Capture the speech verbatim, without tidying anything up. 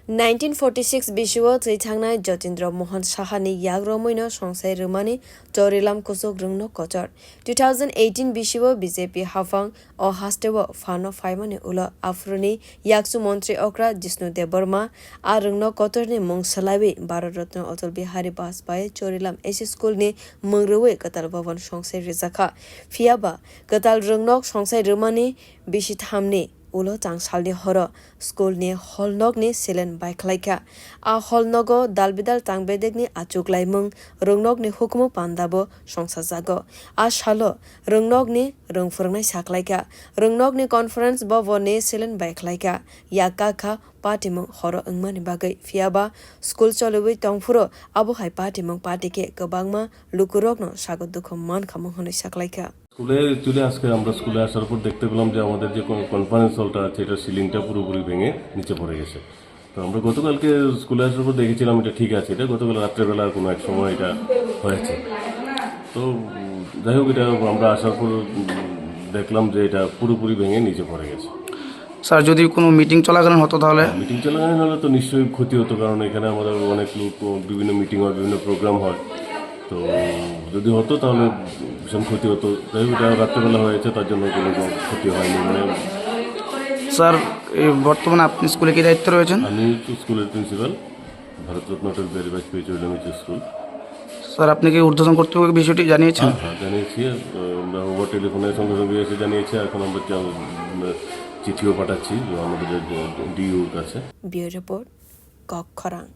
Nineteen forty six bisio twi thangnai Jatindra Mohan Sahani yak romwino songsai rwmani Chorilam kuchuk rwngnok kotor. Two thousand eighteen bisio B J P haphang o hasteo phano phaimani ulo aphuruni yakchu montri okra Jishnu Debbarma a rwngnok kotorni mung swlaiwi Bharat Ratna Atal Bihari Vajpayee Chorilam S C School ni mung rwui kwtal bhavan songsai rijakha. Phiyaba kwtal rwngnok songsai rwmani bisi thamni ulo changsalni horo school ni hall nokni silen baikhlaikha. A hall nogo dalbidal tangbedekni achuk laimung rwngnokni hukumu pandabo songsajago. A salo rwngnokni rwng phwrwngnai saklaikha. Rwngnokni conference bhavan ni silen baikhlaikha. Yak kakha patimung horo wngmani bagwi. Phiyaba school choliwi tongphuru abo hai patimung patikhe kwbangma lukurokno sago dukhu mankhamung hwnwi saklaikha. স্কুলে অ্যাকচুয়ালি আজকে আমরা স্কুলে আসার পর দেখতে পেলাম যে আমাদের যে কনফারেন্স হলটা আছে, এটা সিলিংটা পুরোপুরি ভেঙে নিচে পড়ে গেছে। তো আমরা গতকালকে স্কুলে আসার পর দেখেছিলাম এটা ঠিক আছে, এটা গতকাল রাত্রেবেলা কোনো এক সময় এটা হয়েছে। তো উম, যাই হোক, এটা আমরা আসার পর উম, দেখলাম যে এটা পুরোপুরি ভেঙে নিচে পড়ে গেছে। স্যার, যদি কোনো মিটিং চলাকালীন হতো তাহলে? মিটিং চলাকালীন হলে তো নিশ্চয়ই ক্ষতি হতো, কারণ এখানে আমাদের অনেক লোক, বিভিন্ন মিটিং হয়, বিভিন্ন প্রোগ্রাম হয়। তো যদি হতো তাহলে ভীষণ ক্ষতি হতো। যাই হোক, এটা রাত্রেবেলা হয়েছে, তার জন্য কোনো রকম ক্ষতি হয়নি। মানে স্যার, এই বর্তমানে আপনি স্কুলে কি দায়িত্ব রয়েছেন? আমি তো স্কুলের প্রিন্সিপাল, ভারতরত্ন অটল বিহারী বাজপেয়ী চৈতন্য স্কুল। স্যার, আপনি কি ঊর্ধ্বতন কর্তৃপক্ষকে বিষয়টি জানিয়েছেন? হ্যাঁ, হ্যাঁ, জানিয়েছি। আহ, আমরা ওভার টেলিফোনের সঙ্গে সঙ্গে এসে জানিয়েছি। এখন আমরা চা-, উম, চিঠিও পাঠাচ্ছি আমাদের ডিইউর কাছে। Bureau Report, Kokkhorang.